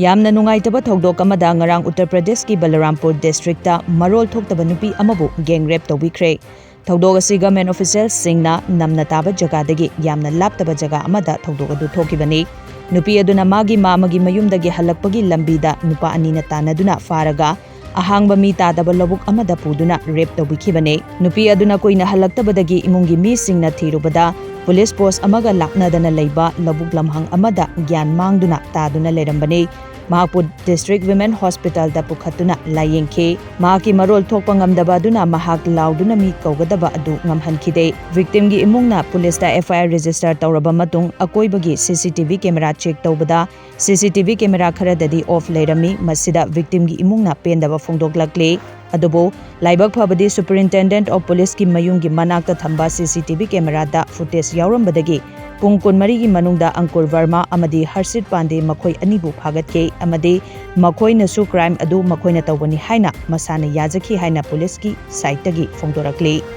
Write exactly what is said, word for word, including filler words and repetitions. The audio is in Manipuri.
ꯌꯥꯝꯅ ꯅꯨꯡꯉꯥꯏꯇꯕ ꯊꯧꯗꯣꯛ ꯑꯃꯗ ꯉꯔꯥꯡ ꯎꯠꯇꯔ ꯄ꯭ꯔꯗꯦꯁꯀꯤ ꯕꯂꯔꯥꯝꯄꯨꯔ ꯗꯤꯁꯇ꯭ꯔꯤꯛꯇ ꯃꯔꯣꯜ ꯊꯣꯛꯇꯕ ꯅꯨꯄꯤ ꯑꯃꯕꯨ ꯒꯦꯡ ꯔꯦꯞ ꯇꯧꯕꯤꯈ꯭ꯔꯦ꯫ ꯊꯧꯗꯣꯛ ꯑꯁꯤ ꯒꯚꯔꯟꯃꯦꯟꯠ ꯑꯣꯐꯤꯁꯤꯌꯦꯜꯁꯤꯡꯅ ꯅꯝꯅ ꯇꯥꯕ ꯖꯒꯥꯗꯒꯤ ꯌꯥꯝꯅ ꯂꯥꯞꯇꯕ ꯖꯒꯥ ꯑꯃꯗ ꯊꯧꯗꯣꯛ ꯑꯗꯨ ꯊꯣꯛꯈꯤꯕꯅꯤ꯫ ꯅꯨꯄꯤ ꯑꯗꯨꯅ ꯃꯥꯒꯤ ꯃꯥꯝꯃꯒꯤ ꯃꯌꯨꯝꯗꯒꯤ ꯍꯜꯂꯛꯄꯒꯤ ꯂꯝꯕꯤꯗ ꯅꯨꯄꯥ ꯑꯅꯤꯅ ꯇꯥꯟꯅꯗꯨꯅ ꯐꯥꯔꯒ ꯑꯍꯥꯡꯕ ꯃꯤ ꯇꯥꯗꯕ ꯂꯧꯕꯨꯛ ꯑꯃꯗ ꯄꯨꯗꯨꯅ ꯔꯦꯞ ꯇꯧꯕꯤꯈꯤꯕꯅꯤ꯫ ꯅꯨꯄꯤ ꯑꯗꯨꯅ ꯀꯨꯏꯅ ꯍꯜꯂꯛꯇꯕꯗꯒꯤ ꯏꯃꯨꯡꯒꯤ ꯃꯤꯁꯤꯡꯅ ꯊꯤꯔꯨꯕꯗ ꯄꯨꯂꯤꯁ ꯄꯣꯁ ꯑꯃꯒ ꯂꯥꯞꯅꯗꯅ ꯂꯩꯕ ꯂꯧꯕꯨꯛ ꯂꯝꯍꯥꯡ ꯑꯃꯗ ꯒ꯭ꯌꯥꯟ ꯃꯥꯡꯗꯨꯅ ꯇꯥꯗꯨꯅ ꯂꯩꯔꯝꯕꯅꯤ꯫ ꯃꯍꯥꯛꯄꯨ ꯗꯤꯁꯇ꯭ꯔꯤꯛ ꯋꯤꯃꯦꯟ ꯍꯣꯁꯄꯤꯇꯥꯜꯗ ꯄꯨꯈꯠꯇꯨꯅ ꯂꯥꯌꯦꯡꯈꯤ꯫ ꯃꯍꯥꯛꯀꯤ ꯃꯔꯣꯜ ꯊꯣꯛꯄ ꯉꯝꯗꯕ ꯑꯗꯨꯅ ꯃꯍꯥꯛ ꯂꯥꯎꯗꯨꯅ ꯃꯤ ꯀꯧꯒꯗꯕ ꯑꯗꯨ ꯉꯝꯍꯟꯈꯤꯗꯦ꯫ ꯚꯤꯛꯇꯤꯝꯒꯤ ꯏꯃꯨꯡꯅ ꯄꯨꯂꯤꯁꯇ ꯑꯦꯐ ꯑꯥꯏ ꯑꯥꯔ ꯔꯦꯖꯤꯁꯇꯔ ꯇꯧꯔꯕ ꯃꯇꯨꯡ ꯑꯀꯣꯏꯕꯒꯤ ꯁꯤ C T V camera check ꯇꯧꯕꯗ ꯁꯤ ꯁꯤ ꯇꯤ ꯚꯤ ꯀꯦꯃꯦꯔꯥ ꯈꯔꯗꯗꯤ ꯑꯣꯐ ꯂꯩꯔꯝꯃꯤ꯫ ꯃꯁꯤꯗ ꯚꯤꯛꯇꯤꯝꯒꯤ ꯏꯃꯨꯡꯅ ꯄꯦꯟꯗꯕ ꯐꯣꯡꯗꯣꯛꯂꯛꯂꯤ꯫ ꯑꯗꯨꯕꯨ ꯂꯥꯏꯕꯛ ꯐꯕꯗꯤ ꯁꯨꯄꯔꯤꯟꯇꯦꯟꯗꯦꯟꯠ ꯑꯣꯐ ꯄꯨꯂꯤꯁꯀꯤ ꯃꯌꯨꯝꯒꯤ ꯃꯅꯥꯛꯇ ꯊꯝꯕ ꯁꯤ ꯁꯤ ꯇꯤ ꯚꯤ ꯀꯦꯃꯦꯔꯥꯗ ꯐꯨꯇꯦꯖ ꯌꯥꯎꯔꯝꯕꯗꯒꯤ ꯄꯨꯡ ꯀꯨꯟꯃꯔꯤꯒꯤ ꯃꯅꯨꯡꯗ ꯑꯪꯀꯨꯔ ꯚꯔꯃꯥ ꯑꯃꯗꯤ ꯍꯔꯁꯤꯠ ꯄꯥꯟꯗꯦ ꯃꯈꯣꯏ ꯑꯅꯤꯕꯨ ꯐꯥꯒꯠꯈꯤ ꯑꯃꯗꯤ ꯃꯈꯣꯏꯅꯁꯨ ꯀ꯭ꯔꯥꯏꯝ ꯑꯗꯨ ꯃꯈꯣꯏꯅ ꯇꯧꯕꯅꯤ ꯍꯥꯏꯅ ꯃꯁꯥꯅ ꯌꯥꯖꯈꯤ ꯍꯥꯏꯅ ꯄꯨꯂꯤꯁꯀꯤ ꯁꯥꯏꯠꯇꯒꯤ ꯐꯣꯡꯗꯣꯔꯛꯂꯤ꯫